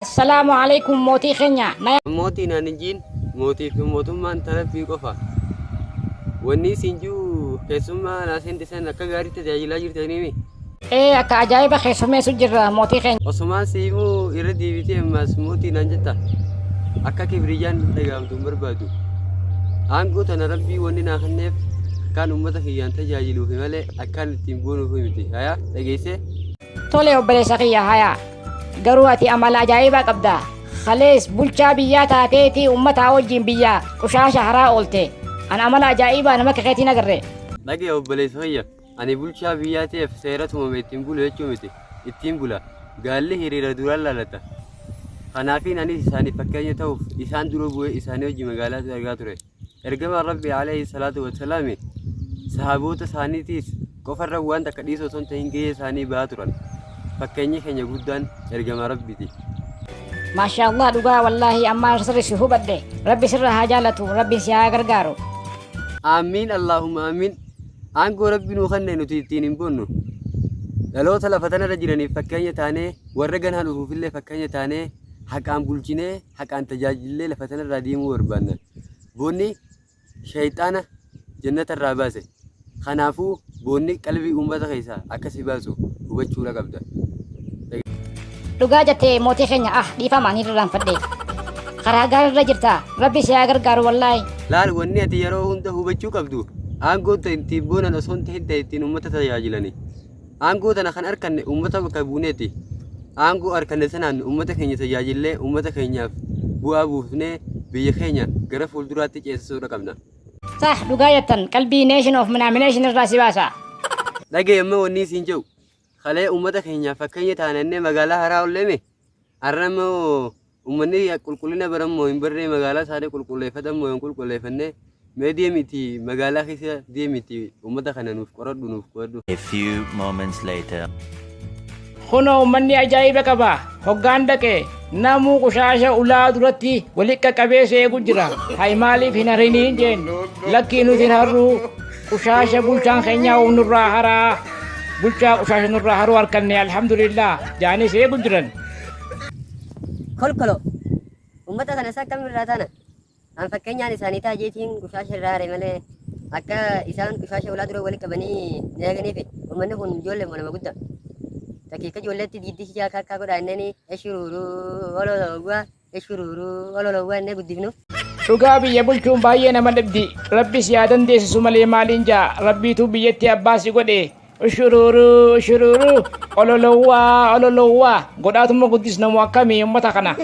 Assalaamu alaikum mootii keenya. Na Mootii naan hin jiin, mootii fi mootummaan ta Rabbii qofa. Wanni isin jiru keessummaa naa seente san akka gaariitti tajaajilaa jirtaniimi. Ee, akka ajaa'iba keessummeessu jirra, mootii keenya. Osumaan si himuu irra deebitee ammaas mootii naan jetta. Akka kibriyyaan dhaga'amtu hin barbaadu. Aangoo tana Rabbii wanni naa kenneef akkaan uummata kiyyaan tajaajiluufi malee akkaan ittiin boonuufi miti. Hayaa, dhageessee? Tole obboleessa kiyya, haya. Garuu ati amala ajaa'ibaa qabda. Kalees bulchaa biyyaa taateeti uummataa wajjin biyya qushaasha haraa oolte. An amala ajaa'ibaa nama akka keetiin agarre. Dhagee obboleessa kiyya, ani bulchaa biyyaa ta'eef seera tumame ittiin bulu jechuu miti. Ittiin bula. Gaalli hiriira duraan laalata. Kanaafiin anis isaaniif fakkeenya ta'uuf isaan dura bu'ee isaanii hojii magaalaa argaa ture. Ergamaan Rabbii alayhi salaatu wassalaami sahaboota isaaniitiis qofarra waan takka dhiisoo osoo hin ta'in gahee isaanii bahaa turan. Fakkeenyi keenya guddaan ergamaa Rabbiiti. Maashaallah, dhugaa wallaahi ammaa sirri si hubadhe. Rabbi sirra haa jaalatu, Rabbi si haa gargaaru. Aamiin, Allaahumma aamiin. Aangoo Rabbi nuu kenne nuti ittiin hin boonnu. Dhaloota lafa tanarra jiraniif fakkeenya taanee, warra ganaa dhufuufillee fakkeenya taanee, haqaan bulchinee, haqaan tajaajillee lafa tanarraa deemuu barbaanna. Boonni shayxaana jannata irraa baase. Kanaafuu boonni qalbii uummata keessaa akka si baasu hubachuudha qabda. Dhugaa jettee mootii keenya, ah, dhiifama ni irraanfadhe. Karaa gaariirra jirta. Rabbi si haa gargaaru wallaahi. Laal, wanni ati yeroo hunda hubachuu qabdu aangoo ta'e ittiin boonan osoo hin ta'in ta'e ittiin uummata tajaajilani. Aangoo tana kan arkanne uummata bakka buuneeti. Aangoo arkanne sanaan uummata keenya tajaajillee, uummata keenyaaf bu'aa buufnee, biyya keenya gara fuulduraatti ceesisuudha qabna. Sah, dhugaa jettan, qalbii nation of minaamination irraa si baasa. Dhagee, amma wanni isiin jedhu, kalee uummata keenyaaf fakkeenya taanannee magaalaa haraa olleeme, har'a immoo uummanni qulqullina barammoo hin barree, magaalaa isaanii qulqulleeffatan moo hin qulqulleeffanne, mee deemiti magaalaa keessa deemiti uummata kana nuuf qoradhu, nuuf qo'adhu. A few moments later. Kunoo uummanni ajaa'iba qaba. Hoggaan dhaqe namuu qushaasha ulaa duratti walitti qaqqabee seegu jira. Hay, maaliif hin hariniin jeen. Lakkii, nuti hin harruu. Qushaasha bulchaan keenyaa nurraa haraa. Bulchaa qushaasha nurraa haruu harkanne, alhamdulillah jaanii seegu jiran. Kolkolo uummata kana isa akkamirraa tana an fakkeenyaan isaanii taajeetiin qushaasha irraa hare malee akka isaan qushaasha ulaa dura walitti qabanii na eeganiif. Uummanni kun ijoollee moo nama guddaa? Takkiika ijoolleetti diiddi akka akka godhaa inneen eshuruuruu ololowwa, eshuruuruu ololowwa innee guddifnu. Dhugaa biyya bulchuun baay'ee nama dhibdi. Rabbi si haa dandeessisu malee maaliin jaa. Rabbiitu biyyatti abbaa si godhe. Ushuruuruu ushuruuruu ololowwaa ololowwaa godhaatuma guddisnamu akkamii uummata kana.